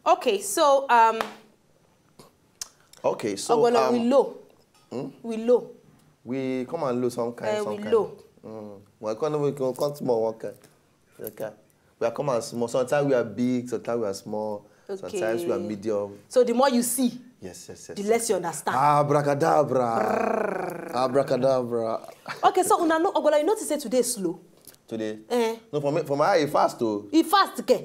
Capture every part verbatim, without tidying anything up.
Okay, so um, Okay, so Ogbola, we um, low. We low. we come and low some kind, Eh, some we kind. Low. Mm. Well, come, we can come small one kind. Okay. We are come and small. Sometimes we are big, sometimes we are small, sometimes we are Okay. Medium. So the more you see, Yes, yes, yes. the yes. Less you understand. Abracadabra. Abracadabra. Okay, so una know, Ogbola, you notice say today slow. Today. Eh. No, for me, for my eye, e fast though. E fast ke.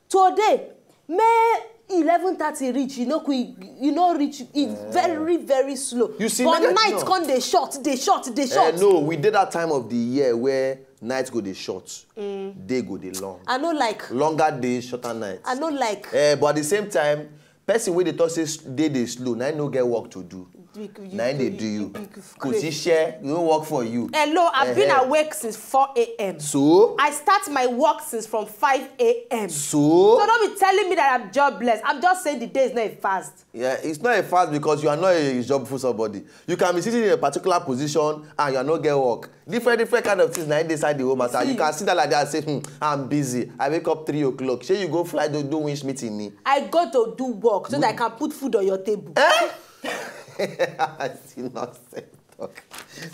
Today, May eleven thirty reach, you know, quick, you know, reach, e very, very slow. You see, but make I- night no. Come dey short, dey short, dey Eh, short. No, we did that time of the year where night go dey short, day go dey long. I no like. Longer days, shorter nights. I no like. Eh, but at the same time, person wey dey talk say s- day dey slow, na im no get work to do. You- you- Na im dey you- do you. you- you Kò crazy. Síṣẹ́, you no work for you. Hello, I've been Eh, eh. Awake since four a.m. So? I start my work since from five a.m. So? So don't be telling me that I'm jobless. I'm just saying the day is not fast. Yeah, it's not a fast because you are not a jobful somebody. You can be sitting in a particular position and you are not get work. Different, different kind of things na im dey inside the whole matter. See. You can sit down like that and say, hmm, I'm busy. I wake up three o'clock. Shey you go fly do, do winch meeting ni? I go to do work so that I can put food on your table. Eh? I see nonsense talk.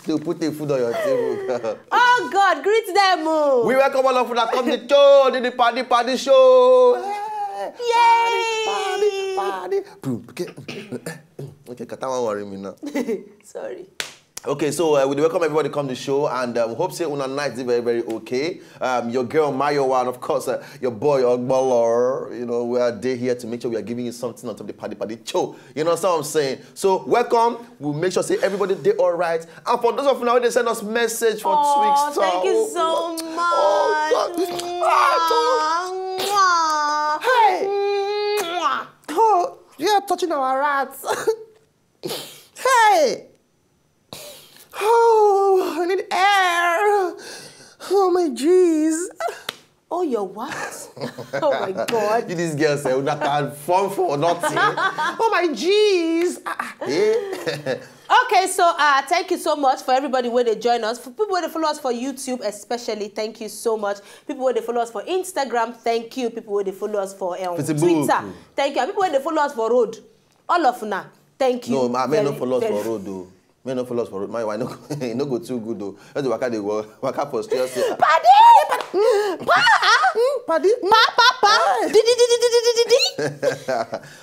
They put the food on your table. Oh God, greet them. Oh. We welcome all of you that come the show, the, the party party show. Hey, Yay! Party, party, party. Boom, okay. Okay, kata wan worry me now. Sorry. Okay, so uh, we dey welcome everybody come the show and um, hope say una night is very, very okay. Um, your girl Mayowa and of course uh, your boy Ogbolor. You know, we are there here to make sure we are giving you something on top of the party party show. You know what I'm saying? So welcome. We'll make sure say everybody dey all right. And for those of you now they send us message for Oh, Twix Star. Thank you so much. Oh, God. Ah, Mwah, mwah. Hey. Mwah. Oh, you're touching our rats. Hey. Oh, I need air. Oh my jeez. Oh, your what? Oh my God. You this girl say una can form for nothing. Oh my jeez. Ah, ah, eh. Okay, so uh, thank you so much for everybody where they join us. For people where they follow us for YouTube, especially, thank you so much. People where they follow us for Instagram, thank you. People where they follow us for um, Facebook. Twitter, thank you. And people where they follow us for road, all of una, thank you. No, I mean no very, follow us very- for road though. Me no follow us for road. My wife no go, e no go too good though. Let's waka dey work, waka for street. Say, Padi! Pa! Ah! Paddy, Pa, pa, pa! Di, di, di, di, di, di, di, di.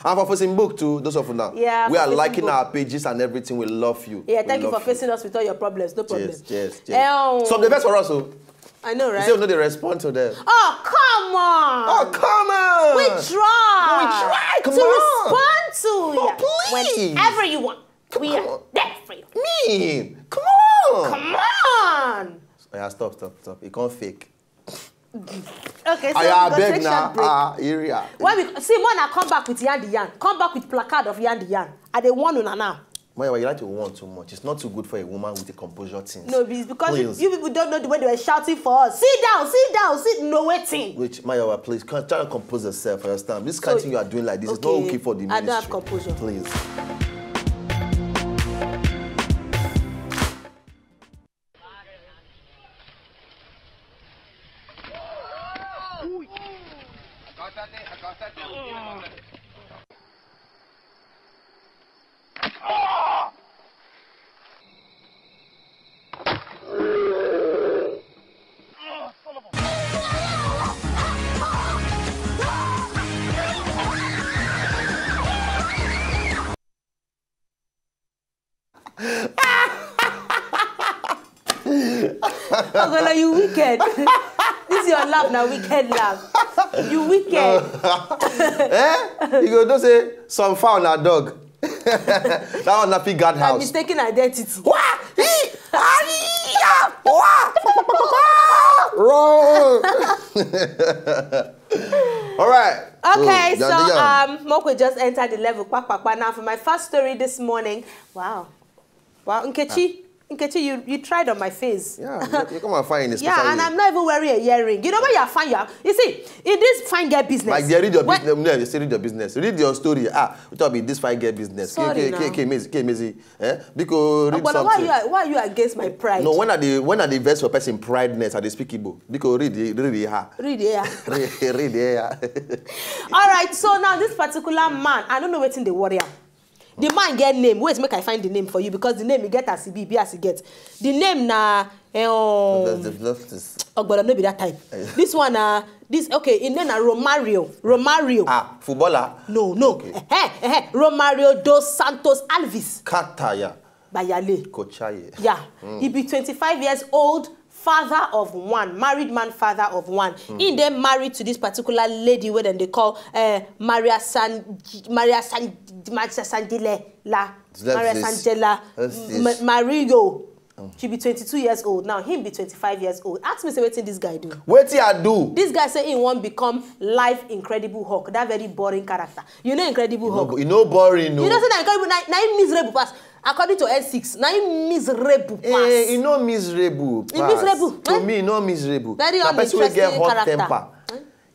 And for Facebook too, those of you now. Yeah, We for are liking Facebook. Our pages and everything. We love you. Yeah, We thank you for love facing us with all your problems. No problem. Cheers, chears, cheers. Eh, oh. Some the best for us, oh. I know, You right? say we no dey respond to them. Oh, come on. Oh, come on. We try. We try, come to on. Respond to Oh, you. please. Whenever you want. We Come are on. There for you. Me, come on. Come on. Yeah, stop, stop, stop. It can't fake. Okay, so I we go beg take now. Short break. Ah, area. When we see more now, come back with Yandi Yan. Come back with placard of Yandi Yan. I dey warn una now. Maya, you like to warn too much. It's not too good for a woman with a composure thing. No, it's because you, Please. You people don't know the way they were shouting for us. Sit down, sit down, sit. No waiting. Which, Maya, please, can try to compose yourself. Understand? This kind So, of thing you are doing like this is not okay, okay for the I ministry. Don't have composure. Please. Ogolo, you wicked. This is your laugh now, wicked laugh. You wicked. Eh? You go to say some fowl na dog. That one na fit guard A house. Mistaken identity. Wah! Ee! Ayi! Wah! Roll! All right. Okay, So, so Yandi Yan. Um, Mokwe just entered the level. Kpa, kpa, kpa. Now for my first story this morning. Wow. Wow, Nkechi. Nkechi, you, you tried on my face. Yeah, you, you come and find in a Yeah, and I'm not even wearing a earring. You know when you are fine, you are. You see, in this fine girl business. Like they read your when- business. No, they say read your business. Read your story. Ah, we talk about this fine girl business. Sorry K, now. K, K, K, Mezi, K, Mezi, eh? Because read But why something. you are, why you against my pride? No, when are they when are they vex for person prideness? Are they speak Igbo? Because read the read the ha. Read here. Read read the ha. All right, so now this particular man, I don't know wetin dey worry am. The man get name. Wait, make I find the name for you because the name e get as e be, e be as e get. The name na eh, um, That's the- that's this. Ogbolo no be that type. This one na this okay. Im name na Romario. Romario. Ah, footballer. No, no. Okay. Eh, eh, eh, Romario dos Santos Alves. Kataya. Bayale. Kochaye. Yeah, he be twenty-five years old, father of one, married man, father of one. He then married to this particular lady wey dem dey call uh, Maria San Maria San Maria Sandile la That's Maria this. Sandela That's M- this. Mario. She be twenty-two years old now. Him be twenty-five years old. Ask me say wetin this guy do. Wetin I do? This guy say he wan become life Incredible Hulk, that very boring character. You know Incredible You Hulk. know, you know boring, no. You know say na Incredible, na, na him miserable pass. According to N six, na him miserable pass. Eh, e no miserable. E miserable, To eh? me, e no miserable. Very Na person wey get uninteresting hot character. temper.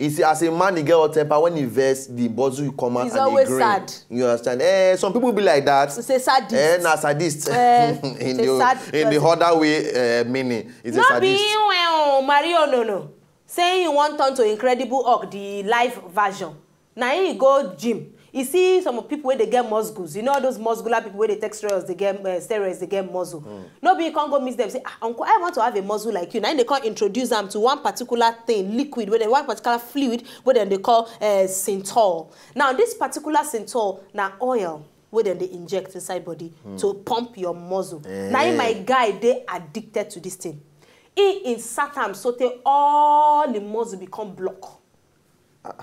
You see, as a man, he get hot temper. When he vex, the bozu come out He's and always he grin. Sad. You understand? Eh, some people be like that. He's a sadist. Eh, na sadist. Eh, in a the sad in the person. Other way uh, meaning, he's a No be sadist. him well, Mario no no. Say he wan turn to Incredible Hulk, the live version. Na him go gym. You see some of people wey dey get muscles. You know all those muscular people wey dey take steroids, dey get uh, steroids, dey get muscle. No be you come go meet them say, ah, uncle, I want to have a muscle like you. Na him dey come introduce am to one particular thing, liquid, wey dem, one particular fluid wey dem dey call uh, Synthol. Now this particular Synthol na oil wey dem dey inject inside body to pump your muscle. Na him my guy dey addicted to this thing. He insert am sotey all the muscle become block.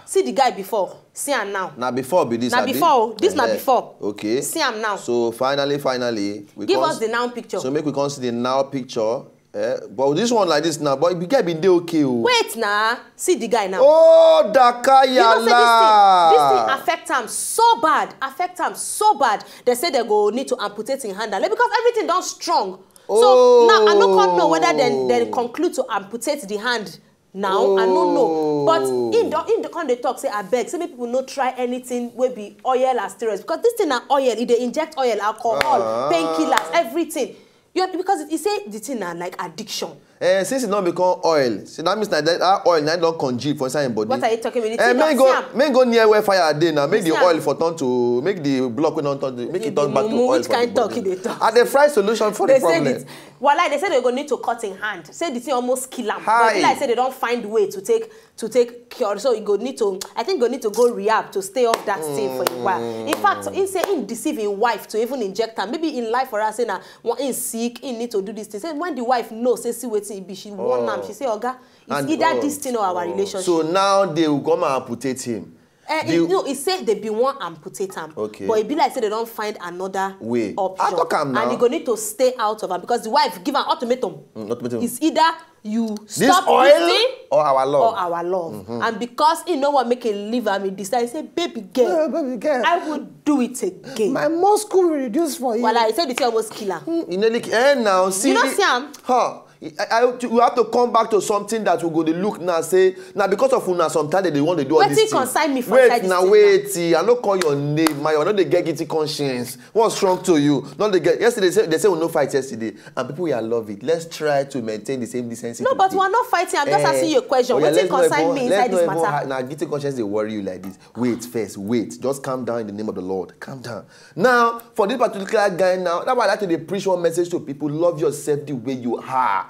See the guy before, see am now. Na before be this. Na abi? before. This na Eh, before. Okay. See am now. So finally, finally, we Give come us the now picture. So make we come see the now picture. Eh? But this one like this now, but the guy been dey okay. Oh. Wait na, see the guy now. Oh, Dakayala. You know say this thing, this thing affect am so bad, affect am so bad. They say they go need to amputate him hand and leg because everything don strong. So now I no come know whether they, they conclude to amputate the hand now. I no know. But him don him don come dey talk say abeg, say make people no try anything wey be oil and steroids because this thing na oil, e dey inject oil, alcohol, painkillers, everything. You because e say the thing na like addiction. Eh, since e don become oil, so that means na that, that oil na don congeal for inside him body. What are you talking about? Eh, You make don see go am? Make go near where fire dey now. Make You the see am? Oil for turn to make the block wey don turn to make The- it turn the back to mumu, oil which for kind the talk body. you dey talk? I dey find solution for They the say problem. This, wallahi, they say they go need to cut him hand. Say the thing almost kill am. But e be Hi. like say they don find way to take to take cure. So you go need to, I think, go need to go rehab to stay off that thing for a while. In fact, he say he deceive him wife to even inject am. Maybe in life for her say na one him sick, he need to do this thing. Say when the wife know say see wetin e be, she warn am. She say, oga, it's And- either oh, this thing or our oh. relationship. So now they will come and amputate him. Eh, The- e, no, e say they be wan amputate am. Okay. But e be like say they don find another Way. option. I talk am now. And e go need to stay out of am because the wife give am ultimatum. Mm, ultimatum. It's either you This stop oil this thing or our love. or our love. And because he no wan make him leave am, he decide say, baby girl, Yeah, baby girl. I will do it again. My muscle will reduce for you. Well, I said the thing almost kill am. You nearly eh now see. You no see am? Huh. I, I, we have to come back to something that we go to look now. Say now because of una sometimes they want to do all Wetin this thing. Concern me for Wait inside this now, thing wait. I no call your name, my. I no dey get guilty conscience. What's wrong to you? Not dey get. Yesterday say, they say we no fight yesterday, and people, I love it. Let's try to maintain the same decency. No, but today. We're not fighting. I'm just Eh, asking you a question. Oh yeah, Wetin let's not concern even- me let's inside this not even matter? ha- Now, guilty conscience dey worry you like this. Wait first, wait. Just calm down in the name of the Lord. Calm down. Now, for this particular guy now, that's why I like to dey preach one message to people. Love yourself the way you are.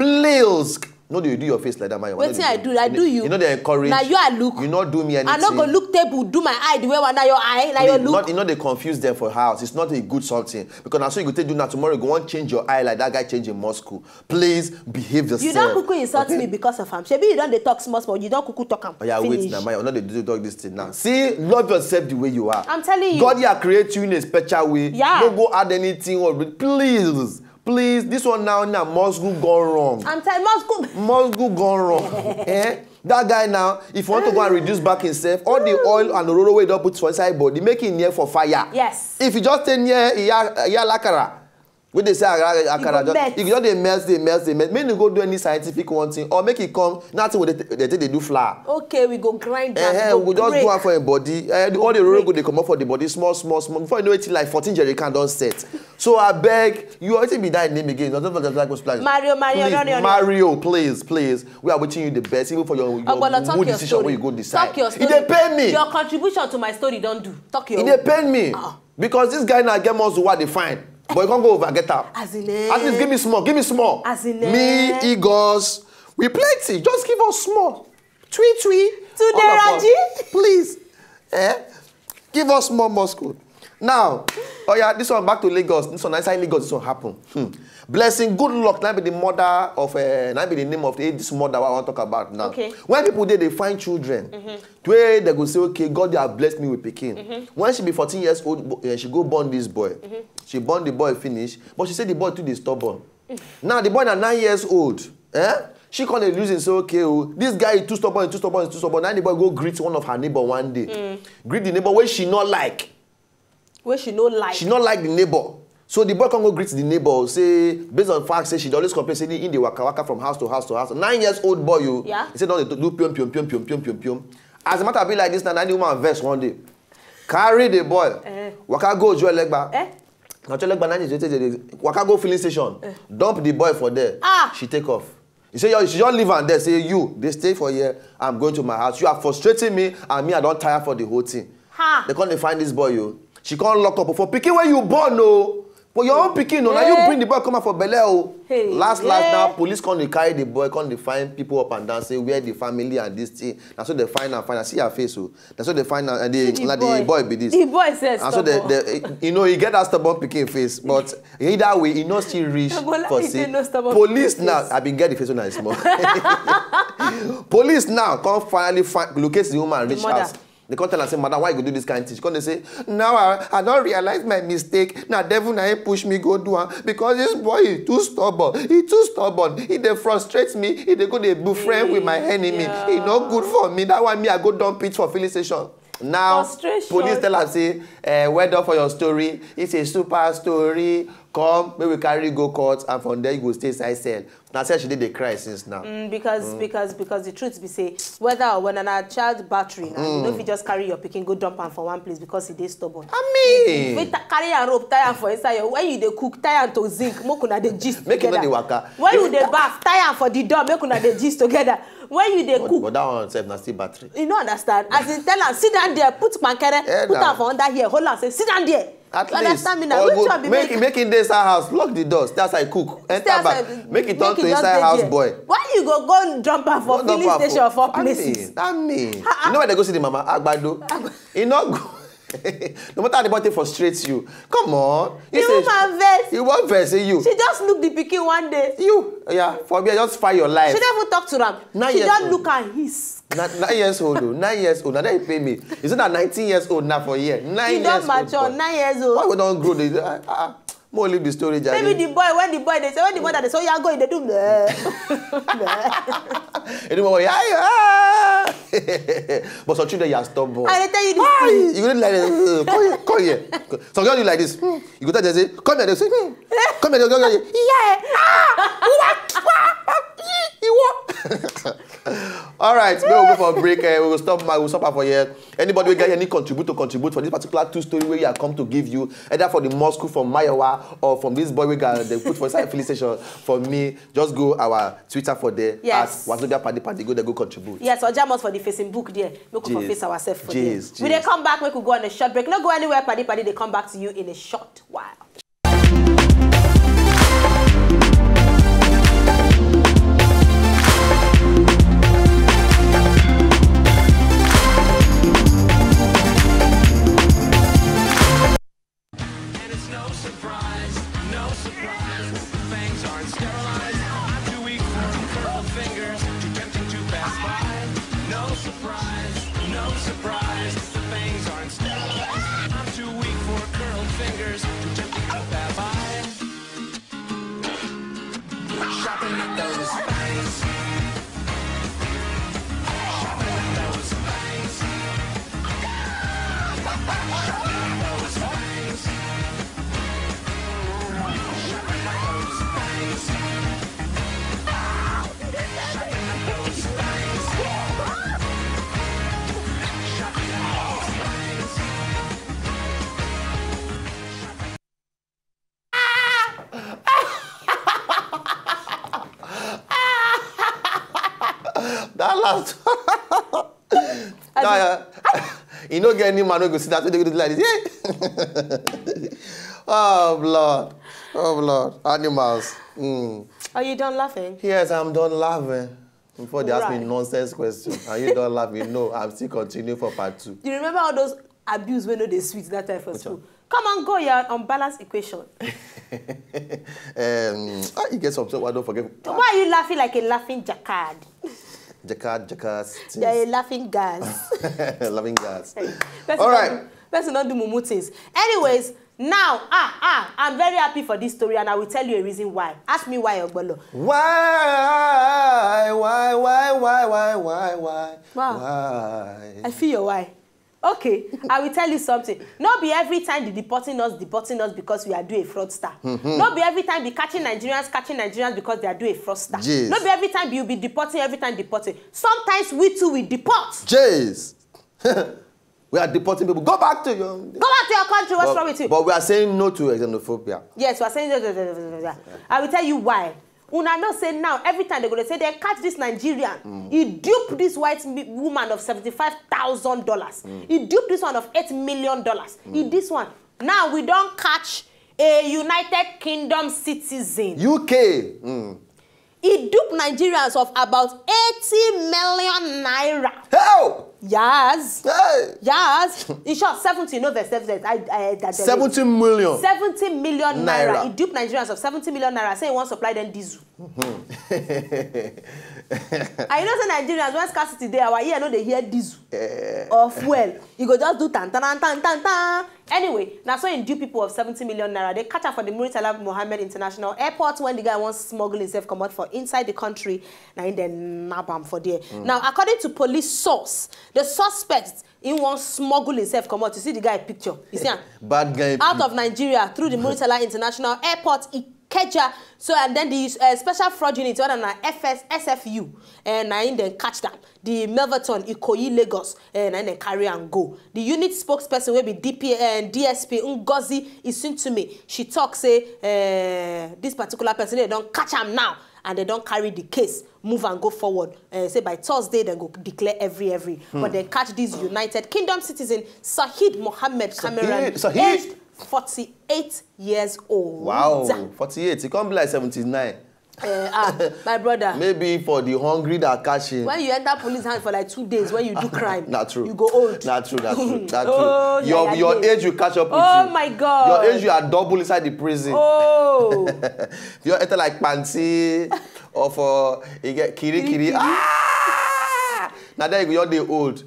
Please, no dey do your face like that, man. Wetin I do? I do you. You know they encourage. Na you I look. You not do me anything. I no go look table, do my eye the way na your eye, na your Please, look. Not, you know they confuse them for house. It's not a good something because now so you go take do now tomorrow you go want change your eye like that guy change in Moscow. Please behave yourself. You don kuku insult me because of am. Shebi you don dey talk small small. You don kuku talk am. Oh yeah, Finish. Wait now, man. You know they do talk this thing now. See, love yourself the way you are. I'm telling you. God, yeah, create you in a special way. Yeah. No go add anything or please, please. This one now, now must go gone wrong. I'm telling must go. Must go gone wrong. Eh? That guy now, if you want to go and reduce back himself, all the oil and the roll away don't put for inside body, make it near for fire. Yes. If you just stay near Iya Iya Lakara, Wey dey say akara, akara, just, e just dey melt, dey melt, dey melt. Make you go do any scientific one thing, or make e come, nothing wey dey take dey do flour. Okay, we go grind am, eh, we go just do am for im body. Eh, all the roro go dey comot for the body small, small, small. Before you know it, like fourteen jerry can don set. So abeg, you, wetin be that name again? Mario, Mario, please, Mario, please, please. We are wishing you the best, even for your, your good decision wey you go decide. E dey pain me. Your contribution to my story don do. Talk your own. E dey pain me. Because this guy now get muscle wey I dey find, but he can't go over get am. As in, eh? At least give me small, give me small. As in, eh? Me, Igos, we plenty. Just give us small. Twee twee. Today, Raji, please. Eh? Give us more muscle. Now, oh yeah, this one back to Lagos. This one inside Lagos, this one happen. Hmm. Blessing Good Luck, na be the mother of, uh, na be the name of the, this mother wey I wan talk about now. Okay. When people dey, dey find children, mm-hmm, wey they go say, "Okay, God, you have blessed me with pikin." Mm-hmm. When she be fourteen years old, uh, she go born this boy. Mm-hmm. She born the boy finish, but she say the boy too dey stubborn. Now the boy na nine years old. Eh? She come dey reason say, "Okay, oh, this guy is too stubborn, too stubborn, too stubborn." Now the boy go greet one of her neighbor one day. Mm. Greet the neighbor wey she no like. Wey she no like. She no like the neighbor. So the boy come go greet the neighbor, say, based on fact, say she dey always complain, say he dey waka waka from house to house to house. Nine years old boy, you. Yeah. He say, "Don't do pium, pium, pium, pium, pium, pium, pium." As the matter be like this, now, now the woman vex one day. Carry the boy. Eh. Waka go Ojo Elegba. Eh? Na Ojo Elegba, now dey waka go filling station. Eh. Dump the boy for there. Ah! She take off. He say, "Yo, you should just leave am there. Say, you, dey stay for here. I'm going to my house. You are frustrating me, and me, I don tire for the whole thing." Ha! They come dey find this boy, yo. She come lock up for pikin wey you born, oh. But your own pikin, oh, now you bring the boy come out for belle, oh. Hey, last, last, now police come dey carry the boy, come dey find people up and down, say where the family and this thing. Na so they find am, find am. See her face, oh. Na so they find am, and the, na the boy be this. The boy says, na so they, you know, he get that stubborn pikin face, but either way, he no still reach for say. Police now, I been get the face when I small. Police now come finally find, locate the woman, reach house. They come tell am say, "Madam, why you go do this kind thing?" She come dey say, "Now I, I don realize my mistake. Na devil na him push me go do am, because this boy, he too stubborn. He too stubborn. He dey frustrate me. He dey go dey befriend with my enemy. He no good for me. That why me, I go dump it for filling station." Now, police tell am say, eh, "Well done for your story. It's a super story. Come, make we carry you go court, and from there you go stay inside cell." Na say she dey dey cry since now. Mm, because, because, because the truth be say, whether or when na child battery, now you no fit just carry your pikin go dump am for one place because he dey stubborn. I mean, if you ta-, carry a rope, tie am for inside your, when you dey cook, tie am to zinc, make una dey gist together. Make e no dey waka. When you dey bath, tie am for the door, make una dey gist together. When you dey cook. But that one sef na still battery. You no understand. As in, tell am, "Sit down there, put pankere, put am for under here, hold am, say, sit down there." At least, understand me now. Which one be make, make him dey inside house, lock the door, stay outside, cook, enter back, make it turn to inside house boy. Why you go go drop am for filling station for places? I mean, you know why they go see the mama? Agbado. E no go. No matter how the boy take frustrate you. Come on. The woman vex. You wan vex, say you. She just look the pikin one day. You, yeah, for me, just find your life. She never even talk to am. She just look and hiss. Na, nine years old, oh, nine years old. Na that he pay me. Is it that nineteen years old now for here? Nine years old. He don mature, nine years old. Why we don grow? They, ah, ah, ah. Mo leave the story, jare. Maybe the boy, when the boy, they say, when the mother, they say, "Oh, you are going," they do, bleh. Anyway, yeah, yeah. But some children, you are stubborn. I dey tell you this thing. You go like this. Come here, come here. Some girls do like this. Hmm. You go tell them, say, "Come here." They say, "Hmm. Come here, come here." Yeah. Ah! What? What? What? You what? All right, we will go for a break. Eh, we will stop. We will stop her for here. Anybody we get any contribute to contribute for this particular two story where I come to give you, either for the mosque from Mayowa or from this boy we got they put for inside filling station for me, just go our Twitter for there. Yes. At Wazobia Paddy Paddy. Go there, go contribute. Yes, or jam us for the Facebook there. Make we for face ourselves for there. We dey come back, make we go on a short break. No go anywhere, Paddy Paddy. They come back to you in a short while. And it's no surprise, no surprise, the fangs aren't sterilized. I'm too weak for curled fingers, too tempting to pass by. No surprise, no surprise, the fangs aren't sterilized. I'm too weak for curled fingers, too tempting Nah, you no get any man wey go see that wey dey do like this. Yeah. Oh Lord, oh Lord, animals. Mm. Are you done laughing? Yes, I'm done laughing. Before they ask me Right. nonsense question, and you don't laugh, you know, I'm still continue for part two. You remember all those abuse wey no dey sweet that time for school? Come on, go your unbalanced equation. Um, ah, you get some stuff I don't forget. Why are you laughing like a laughing jacquard? Jacquard, jacquard, You're a laughing gas. Loving guys. Person All don right. do- Person don't do mumu things. Anyways, now, ah, ah, I'm very happy for this story, and I will tell you a reason why. Ask me why, Ogbolo. Why, why, why, why, why, why, why, Wow. why? I feel your why. Okay, I will tell you something. No be every time the deporting us, deporting us because we are doing a fraudster. No be every time be catching Nigerians, catching Nigerians because they are doing a fraudster. Jeez. No be every time you be deporting, every time deporting. Sometimes we too will deport. Jeez. We are deporting people. Go back to your. Go back to your country. What's but, wrong with you? But we are saying no to xenophobia. Yes, we are saying. I will tell you why. Una know say now every time they go, they say they catch this Nigerian. He duped this white mi- woman of seventy-five thousand dollars. He duped this one of eight million dollars. He this one. Now we don't catch a United Kingdom citizen. U K. Mm. He duped Nigerians of about eighty million naira. Hell! Yes. Hey! Yes. In short, seventy, no vex, vex, vex. I, I, I, I, Seventy million. seventy million naira. Naira. He duped Nigerians of seventy million naira. Say he wants to supply them diesel. And you know say Nigerians, when scarcity dey, our ear no dey hear diesel or fuel. You go just do tan tan tan tan tan. Anyway, now so he dupe people of seventy million naira. They catch am for the Murtala Mohammed International Airport when the guy wants smuggle himself come out for inside the country. Now in the nab am for there. Now, according to police source, the suspect he wants smuggle himself come out. You see the guy picture. You see him? Bad guy. Out of Nigeria through the Murtala International Airport, Ikeja. So, and then the uh, special fraud unit, other than F S, S F U, and I then catch them. The Melverton, Ikoyi, Lagos, and then carry and go. The unit spokesperson will be D P and D S P Ngozi Isuntumi. She talks say uh, this particular person, they don't catch him now, and they don't carry the case, move and go forward. Uh, say by Thursday, they go declare every every. But they catch this United Kingdom citizen, Sahid Mohammed Cameron, Sahid. aged forty-eight years old. Wow, forty-eight. He can't be like seventy-nine. Uh, ah, my brother. Maybe for the hungry that catch him. When you enter police hand for like two days, when you do crime, Not true. You go old. Not true. Not true. Not true. Oh, your yeah, yeah, your yeah. Age will catch up with Oh you. My God. Your age, you are double inside the prison. Oh. You enter like panty or for you get kiri kiri. Kiri kiri. Ah! Now that you are old.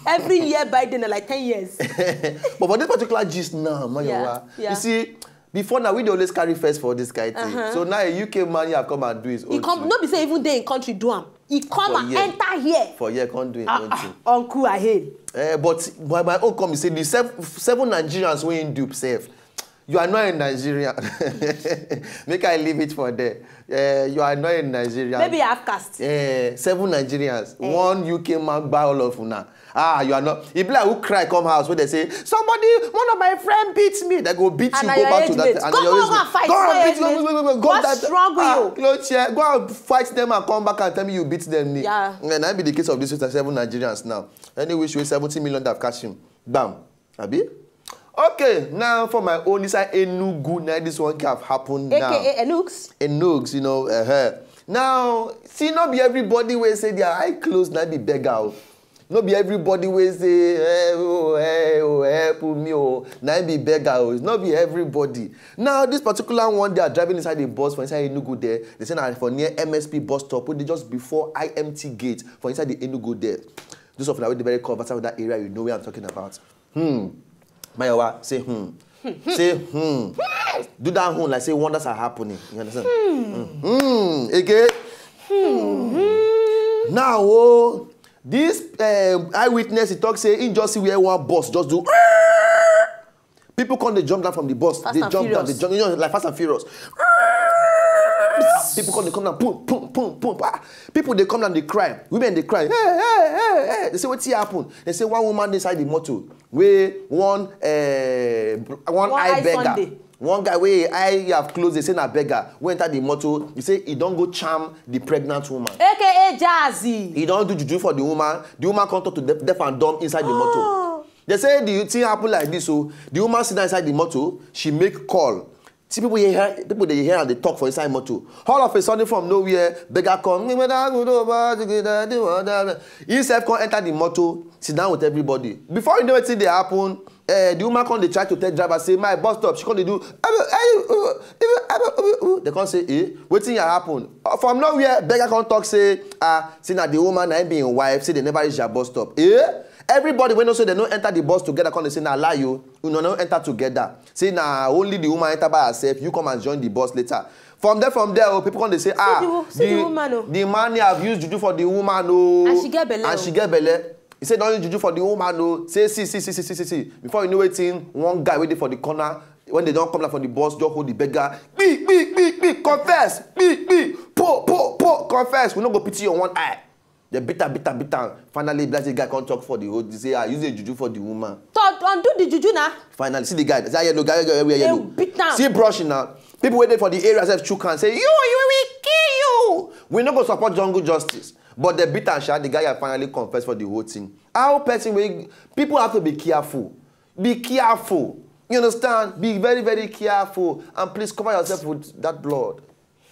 Every year by then, like ten years. But for this particular gist now, Mayowa, Yeah, yeah. You see, before now, we dey always carry first for this kind thing. Uh-huh. So now a U K man, you have come and do his own He come, thing. No be say even dey in country do am. He come For and here. Enter here. For here, can't do his Ah, own ah, thing. Uncle Ahel. Eh, but my, my own come, you say the seven, seven Nigerians wey him dupe sef. You are not a Nigerian. Make I leave it for there. Eh, you are not a Nigerian. Maybe half caste. Eh, seven Nigerians, Eh. One U K man buy all of una. Ah, you are not. E be like who cry come house when they say somebody, one of my friend beats me. They go beat And you. na Go your back age to that. mate. And Go, your go, age go mate. and fight. Go and Small beat age mate. you. Go, go, go, go, What's that- wrong with ah, you? Close chair. Go and fight them and come back and tell me you beat them. Ni. Yeah. And that be the case of these seven Nigerians now. Any which way, seventy million that have catch him. Bam. Abi? Okay, now for my own inside Enugu, now this one can have happened now. A K A Enugs. Enugs, you know. Uh-huh. Now, see, not be everybody will say their eye closed, not be beggar. Oh. No be everybody will say, hey, oh, hey, oh, help me, oh, now be beggar. Oh. It's not be everybody. Now, this particular one, they are driving inside the bus for inside Enugu there. They say now for near M S P bus stop, wey dey just before I M T gate for inside the Enugu there. Those of you that are very conversant with that area, you know where I'm talking about. Hmm. Mayowa, say hmm. Say hmm. Do that hmm like say wonders are happening. You understand? Hmm. Hmm. Again. Hmm. Now, oh, this uh, eyewitness, he talk say he just see where one bus just do. People come, they jump down from the bus. Fast They and jump down. They Furious. Jump, you know, like Fast and Furious. People come, they come down, boom, boom, boom, boom. Ah. People, they come down, they cry. Women, they cry. Hey, hey, hey, hey. They say, "What happen?" They say one woman inside the motor, where one, uh, one, One eye eye beggar. Sunday. One guy wey eye have closed, dey say na beggar, wey enter the motor, he say he don go charm the pregnant woman. A K A Jazzy. He don do juju for the woman. The woman come turn to deaf, deaf and dumb inside the motor. They say the thing happen like this. So the woman sit down inside the motor. She make call. See, people hear, people dey hear and they talk for inside motor. All of a sudden, from nowhere, beggar come. He sef come enter the motor, sit down with everybody. Before you know wetin dey happen, eh, the woman come dey try to tell driver say, "My bus stop." She come dey do. They come say, "Eh, wetin ya happen?" Uh, from nowhere, beggar come talk say, "Ah, say na the woman na him be him wife, say they never reach their bus stop." Eh? Everybody wey know say they no enter the bus together come dey say, "Na lie o, una no enter together. Say na only the woman enter by herself, you come and join the bus later." From there, from there, oh, people come dey say, "Ah, the wo-, see the, the woman o, the man have used juju for the woman o." And she get belle o. And she get belle. He say don use juju for the woman o. Say, "See, see, see, see, see, see, see." Before you know wetin, one guy wey dey for the corner, when they don come down from the bus, just hold the beggar. "Be, be, be, be, confess. Be, be, po, po, po, confess. We no go pity your one eye." They beat am, beat am, beat am. Finally, black guy come talk for the whole, say, "Ah, use a juju for the woman." To undo the juju na. Finally, see the guy. Say, "Ah, yellow guy, guy, guy, yellow." They beat am. See brushing now. People waiting for the area sef chook and say, "You, you, we kill you. We no go support jungle justice." But they beat and shot. The guy finally confessed for the whole thing. How person wey, people have to be careful. Be careful. You understand? Be very, very careful. And please cover yourself with that blood.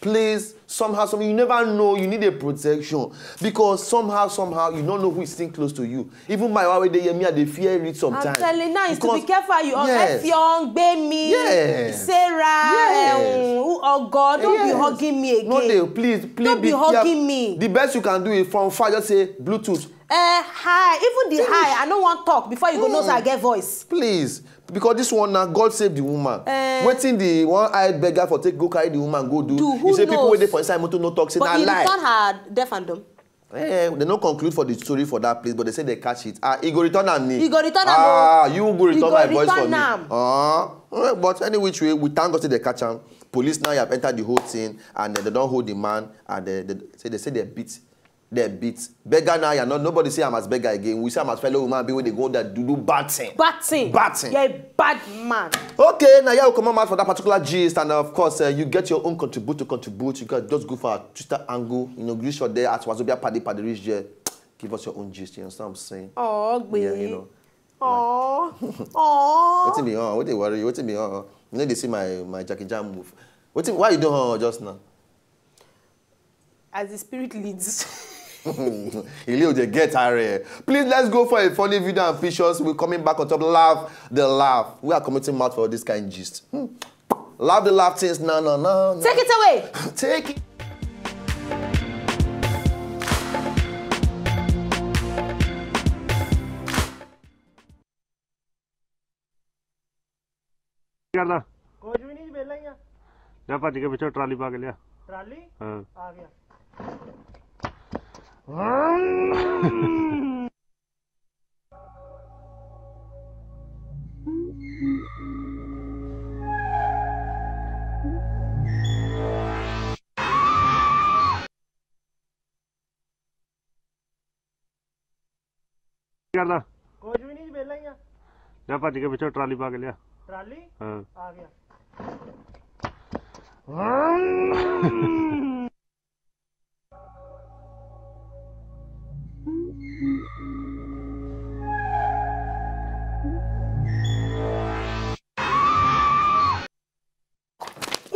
Please, somehow, somehow, you never know. You need a protection. Because somehow, somehow, you don't know who is sitting close to you. Even my wife, they hear me, I dey fear it sometimes. I'm telling you, now is to be careful. You, yes, Effiong, Gbemi, yes, Sarah, yes, um, who, oh God, don't be, yes, hugging me again. No, they, please, please don't be careful. Hugging me. The best you can do is from far, just say Bluetooth. Eh, hi. Even the hi, I no wan talk before you go know say I get voice. Please, because this one now, God save the woman. Eh. Wetin the one eyed beggar for take go carry the woman go do? Do who knows? He say people wey dey for inside motor no talk, say na lie. But he return her deaf and dumb. Eh, they no conclude for the story for that place, but they say they catch it. Ah, he go return am ni. He go return am o. Ah, you go return my voice for me. He go return am. Ah, eh, but any which way, we thank God say they catch am. Police now have entered the whole thing, and then they don hold the man, and they, they say, they say they beat, they beat. Beggar now, you're not, nobody see am as beggar again. We see am as fellow woman being wey dey go that do, do bad thing. Bad thing. Bad thing. You're a bad man. Okay, now you come out for that particular gist, and of course, uh, you get your own contribute to contribute. You can just go for our Twitter angle, you know, reach out there at Wazobia Paddy Paddy reach there. Give us your own gist. You understand what I'm saying? Oh, yeah, you know. Oh, oh. Wetin be on? Wetin worry you? Wetin be on? You know they see my, my Jackie Chan move. Wetin? Why you do on just now? As the spirit leads. Ilé ò jẹ́ get her. Please, let's go for a funny video and pictures. We're coming back on top. Laugh the laugh. We are committing mouth for this kind gist. Hmm. Laugh the laugh things. No, no, no, no. Take it away. Take it. ਕਰਦਾ? ਕੁਝ ਵੀ ਨਹੀਂ, ਵੇਲਾ ਹੀ ਆ। ਜਾ ਭੱਜ ਕੇ ਪਿੱਛੋਂ ਟਰਾਲੀ ਪਾ ਕੇ ਲਿਆ। ਟਰਾਲੀ? ਹਾਂ। ਆ ਗਿਆ। ਕਰਦਾ? ਕੁਝ ਵੀ ਨਹੀਂ, ਵੇਲਾ ਹੀ ਆ। ਜਾ ਭੱਜ ਕੇ ਪਿੱਛੋਂ ਟਰਾਲੀ ਪਾ ਕੇ ਲਿਆ। ਟਰਾਲੀ? ਹਾਂ। ਆ ਗਿਆ।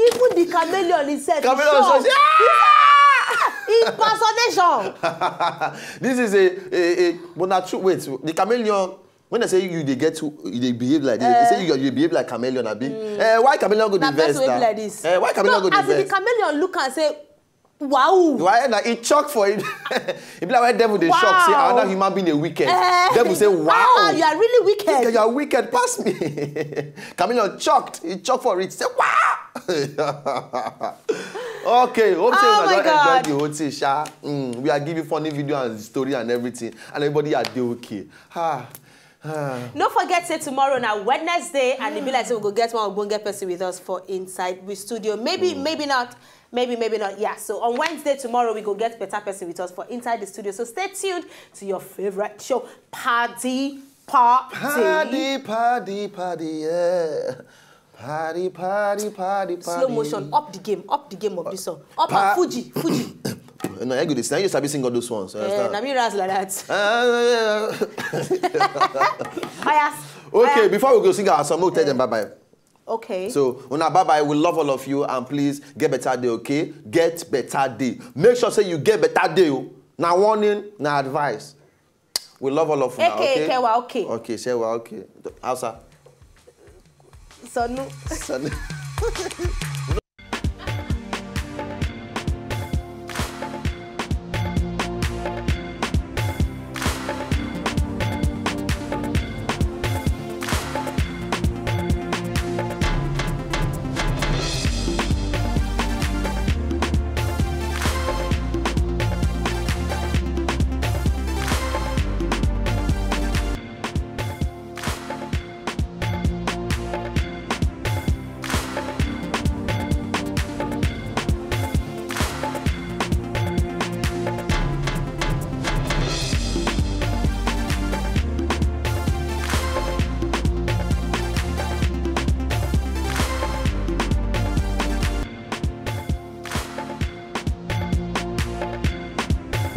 Even the chameleon himself, chameleon shock. Impersonation. This is a, a, a, but na true. Wait, the chameleon, when they say you, they get to, they behave like this. They say you, you behave like chameleon, abi? Eh, why chameleon go dey vex? Like this. Eh, why chameleon go dey vex? No, as in the chameleon look and say, "Wow." Why na he shock for it? He be like when devil dey shock, say another human being dey wicked. Eh. Devil say, "Wow, you are really wicked. You are wicked pass me." Chameleon shocked. He shocked for it. Say, "Wow." Okay, hope say una don enjoy the whole thing, sha. Mm, we are giving funny video and story and everything, and everybody are dey okay. Ah. Ah. No forget say tomorrow na Wednesday, and e be like say we go get one ogbonge person with us for inside we studio. Maybe, maybe not. Maybe, maybe not. Yeah. So on Wednesday tomorrow, we go get better person with us for inside the studio. So stay tuned to your favorite show, Paddy Party. Paddy, Paddy, Paddy, yeah. Party, party, party, party. Slow motion, up the game, up the game of this song. Up Pa- and Fuji, Fuji. No, I go this. Now you sabi sing all those ones. You Eh, understand? Na me raz like that. Ah, yeah, yeah. Bias. Okay, before we go sing our song, we'll tell them bye bye. Okay. So, una bye bye. We love all of you, and please get better day, okay? Get better day. Make sure say you get better day. Oh. Na warning, na advice. We love all of you. A K A Kewa, okay. Okay, say well, okay. Hausa. So no. Sanu.